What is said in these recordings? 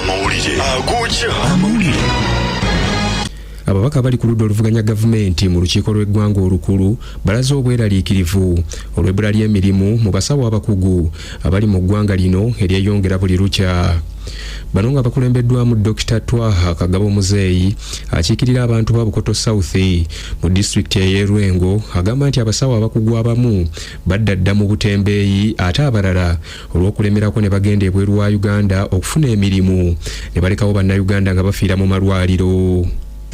Amawulire agookya. Amawulire. Ababaka abali ku ludda oluvuganya gavumenti mu lukiiko lw'eggwanga olukulu balaze obweraliikirivu olw'ebbula ly'emirimu mu basawo abakugu abali mu ggwanga lino eryeyongera buli lukya. Bano nga bakulembeddwamu Dokita Twaha Kagabo Muzeeyi akiikirira abantu ba Bukoto South mu disitulikiti ey'e Lwengo agamba nti abasawo abakugu abamu badda dda mu butembeeyi ate abalala olw'okulemerako ne bagenda ebweru wa Uganda okufuna emirimu ne balekawo Bannayuganda nga bafiira mu malwaliro.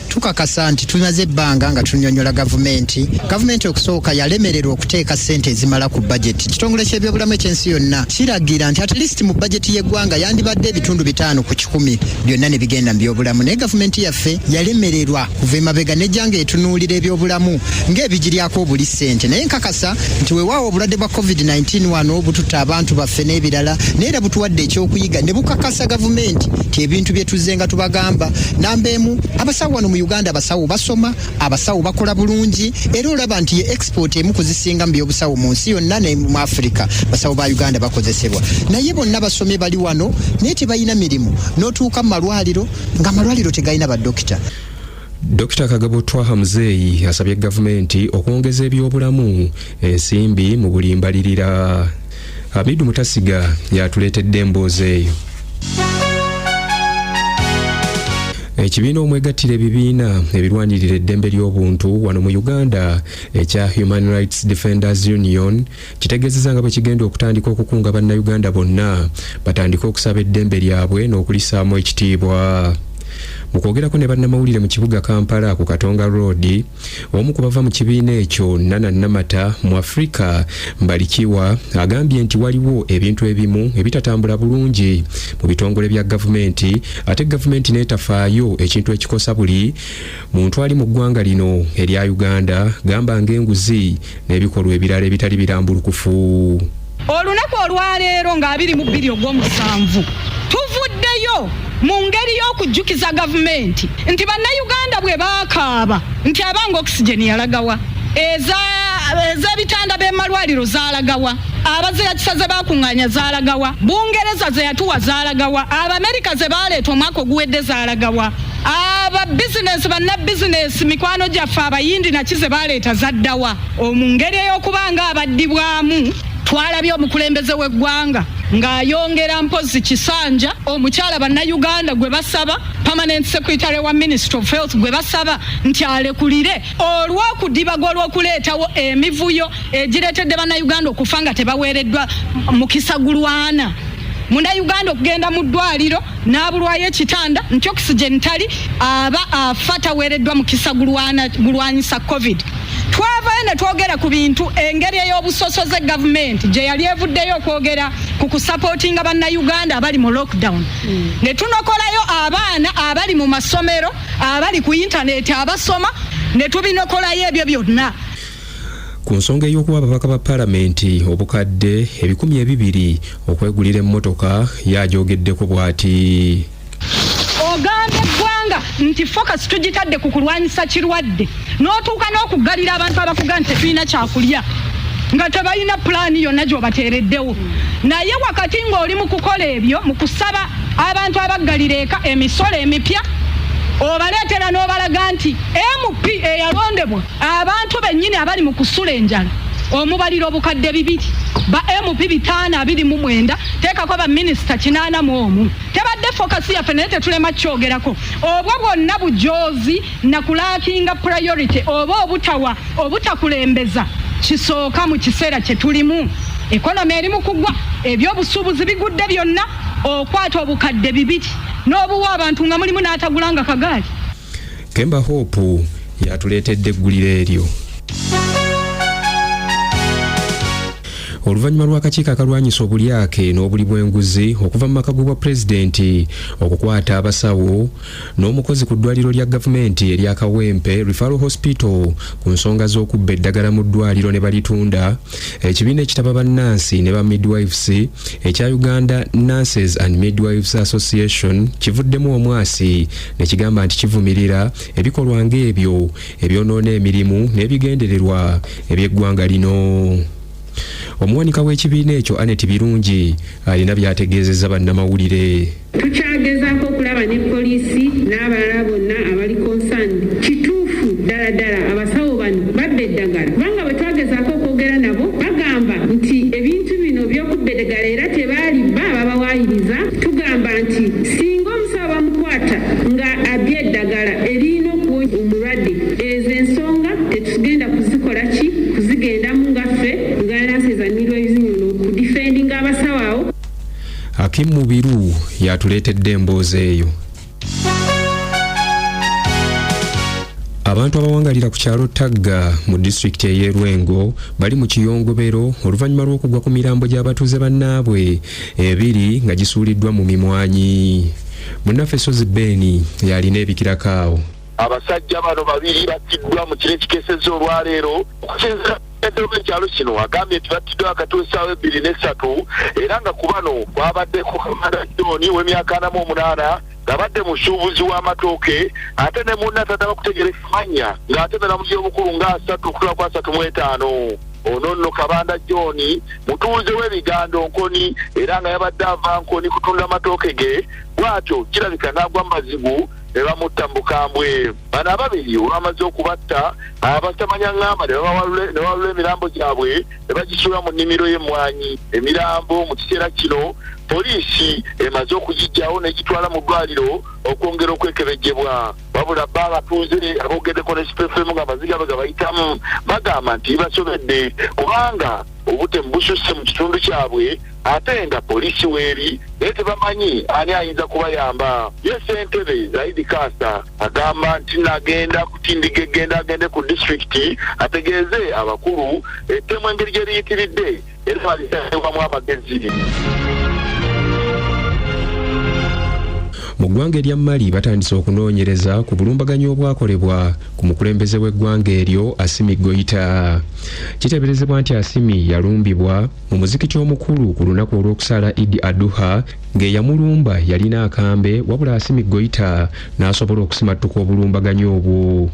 Tukakasa nti tumaze ebbanga nga tunyonyola gavumenti. Gavumenti okusooka yalemererwa okuteeka ssente ezimala ku bajeti. Ekitongole ky'ebyobulamu ekyensi yonna kiragira nti at least mu bajeti y'eggwanga yandibadde ebitundu 50% byonna ne bigenda mu byobulamu, naye gavumenti yaffe yalemererwa kuva emabega nejja nga etunuulira ebyobulamu ng'ebigiryako obuli ssente. Naye nkakasa nti weewaawo obulwadde bwa COVID-19 wano bututta abantu baffe n'ebirala, naye era butuwadde ekyokuyiga ne bukakasa gavumenti nti ebintu bye tuzze nga tubagamba. Namba emu, abasawo wano mu Uganda, abasawo basoma, abasawo bakola bulungi, era olaba nti ye export emu kuzisinga mu byobusawo mu nsi yonna ne mu Africa. Basawo ba Uganda bakozesebwa, naye bonna basomye bali wano naye tebalina mirimu, n'otuuka mu malwaliro nga amalwaliro tegalina badokita. Dr Kagabo Twaha Muzeeyi asabye gavumenti okwongeza ebyobulamu ensimbi mu buli mbalirira. Hamidu Mutasiga yatuleetedde emboozi eyo. Ekibiina omwegattira ebibiina ebirwanirira eddembe ly'obuntu wano mu Uganda ekya Human Rights Defenders Union kitegeezezza nga bwe kigenda okutandika okukunga Bannayuganda bonna batandike okusaba eddembe lyabwe n'okulisaamu ekitiibwa. Mu kwogerako ne bannamawulire mu kibuga Kampala ku Katonga Road, omu ku bava mu kibiina ekyo, Nana Namata mu Afrika Mbalikiwa, agambye nti waliwo ebintu ebimu ebitatambula bulungi mu bitongole bya gavumenti ate gavumenti n'etafaayo, ekintu ekikosa buli muntu ali mu ggwanga lino erya Uganda, gamba ng'enguzi n'ebikolwa ebirala ebitali birambulukufu. Olunaku olwaleero nga 22 ogw'omusanvu tuvuddeyo mu ngeri y'okujjukiza gavumenti nti Bannayuganda bwe baakaaba nti abanga oxygen yalagawa, ez'ebitanda b'emalwaliro zaalagawa, abazirakisa ze bakuŋŋaanya zaalagawa, Bungereza ze yatuwa zaalagawa, Abamerika ze baleeta omwaka oguwedde zaalagawa, aba bizinesi, banna bizinesi mikwano gyaffe Abayindi naki ze baleeta zaddawa? Mu ngeri ey'okuba nga abaddibwamu, twalabye omukulembeze w'eggwanga ng'ayongera mpozi kisanja omukyala Bannayuganda gwe basaba, permanent secretary wa Ministry of Health gwe basaba nti alekulire olw'okudibaga, olw'okuleetawo emivuyo egireetedde Bannayuganda okufa nga tebaweereddwa mukisa gulwana. Munnayuganda okugenda mu ddwaliro n'abulwayo ekitanda nti oxygen tali, aba afa taweereddwa mukisa gulwanyisa COVID. Twavayo ne twogera ku bintu engeri ey'obusosoze gavumenti gye yali evuddeyo okwogera ku kusapootinga Bannayuganda abali mu lockdown, ne tunokolayo abaana abali mu masomero, abali ku intaneti abasoma, ne tubinokolayo ebyo byonna. Ku nsonga ey'okuwa ababaka ba paalamenti obukadde 200 okwegulira emmotoka, yagyogeddeko bw'ati. Ogamba eggwanga nti focus tugitadde ku kulwanyisa kirwadde, n'otuuka n'okuggalira abantu abakuga nti tetulina kyakulya nga tebalina pulaani yonna gy'obateereddewo. Naye wakati ng'oli mu kukola ebyo, mu kusaba abantu abaggalira eka emisolo emipya obaleetera, n'obalaga nti MP eyalondebwa abantu bennyini abali mu kusula enjala omubalira obukadde 200, ba MP 529, teekako baminisita 81. Tebadde focus yaffe, naye tetulema kyogerako. Obwo bwonna bujoozi na kulackinga priority oba obutawa obutakulembeza kisooka mu kiseera kye tulimu. Economy eri mu kugwa, ebyobusuubuzi bigudde byonna, okwata obukadde 200 n'obuwa abantu nga mulimu n'atagulanga kagaali. Kemba Hope yatuleetedde eggulire eryo. Oluvannyuma lw'akakiiko akalwanyisa obulyake n'obuli bw'enguzi okuva mu maka g'obwa pulezidenti okukwata abasawo n'omukozi ku ddwaliro lya gavumenti erya Kawempe Referral Hospital ku nsonga z'okubba eddagala mu ddwaliro ne balitunda, ekibiina ekitaba bannansi ne ba midwives ekya Uganda Nurses and Midwives Association kivuddemu omwasi ne kigamba nti kivumirira ebikolwa ng'ebyo ebyonoona emirimu n'ebigendererwa eby'eggwanga lino. Omuwanika w'ekibiina ekyo Annet Birungi alina by'ategeezezza bannamawulire. Tukyagezaako okulaba ne poliisi n'abalala bonna abali concerned. Kituufu ddala ddala abasawo bano babba eddagala, kubanga bwe twagezaako okwogera nabo bagamba nti ebintu bino by'okubba eddagala era tebaalibba babawaayiriza. Tugamba nti singa omusawo bamukwata nga abbye eddagala eriyina okuwa omulwadde, ezo ensonga tetugenda kuzikola ki kuzigendamu nga ffe Uganda Nurses and Midwives Union okudifendinga abasawo awo. Hakim Mubiru yatuleetedde emboozi eyo. Abantu abawangalira ku kyalo Tagga mu disitulikiti ey'e Lwengo bali mu kiyongobero oluvannyuma lw'okugwa ku mirambo gy'abatuuze bannaabwe ebiri nga gisuuliddwa mu mimwanyi. Munnaffe Sozi Ben y'alina ebikirako awo. Abasajja bano babiri battiddwa mu kiro ekikeesezza olwaleero. Okusinziira ku ssentebe w'ekyalo kino agambye nti battiddwa wakati w'essaawa ebbiri n'essatu era nga ku bano kwabaddeko Kamanda John ow'emyaka 48 ng'abadde musuubuzi w'amatooke ate ne munne atannaba kutegeerekeka mannya ng'ate mulamuzi obukulu nga 30 okutuuka ku 35. Ono nno Kabanda John mutuuze w'e Bigando Nkoni era nga yabadde ava Nkoni kutunda matooke ge bw'atyo kirabika n'agwa mu bazigu ne bamutta mu bukambwe. Bano ababiri olwamaze okubatta abatamanya ng'amba ne bawalula emirambo gyabwe ne bagisuula mu nnimiro y'emmwanyi. Emirambo mu kiseera kino poliisi emaze okugiggyawo n'egitwala mu ddwaliro okwongera okwekebejjebwa. Wabula bo abatuuze aboogeddeko ne SPFM nga amaziga bwe gabayitamu bagamba nti bibasobedde kubanga obutemu bususse mu kitundu kyabwe ate nga poliisi weeri naye tebamanyi ani ayinza kubayamba. Ye ssentebe Zaidi Kaasa agamba nti nagenda kutindiga eggenda agende ku disitulikiti ategeeze abakulu ettemu engeri gye liyitiridde era balisalibwamu amagezi. Mu ggwanga erya Mali batandise okunoonyereza ku bulumbaganyi obwakolebwa ku mukulembeze w'eggwanga eryo Assimi Goita. Kiteeberezebwa nti Assimi yalumbibwa mu muzikiti omukulu ku lunaku olw'okusaala Idi Aduha ng'eyamulumba yalina akambe, wabula Assimi Goita n'asobola okusimattuka obulumbaganyi obwo.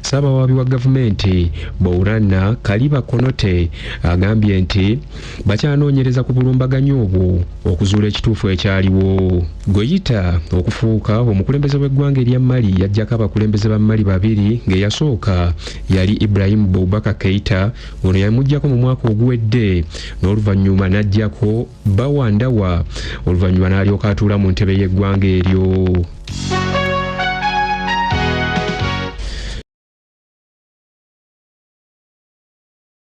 Ssaabawaabi wa gavumenti Bourana Kaliba Konote agambye nti bakyanoonyereza ku bulumbaganyi obwo okuzuula ekituufu ekyaliwo. Goita okufuuka omukulembeze w'eggwanga erya Mali yajjako abakulembeze ba Mali babiri ng'eyasooka yali Ibrahim Boubacar Keita, ono yamuggyako mu mwaka oguwedde n'oluvannyuma n'aggyako Bawa Ndawa, oluvannyuma n'alyoka atuula mu ntebe y'eggwanga eryo.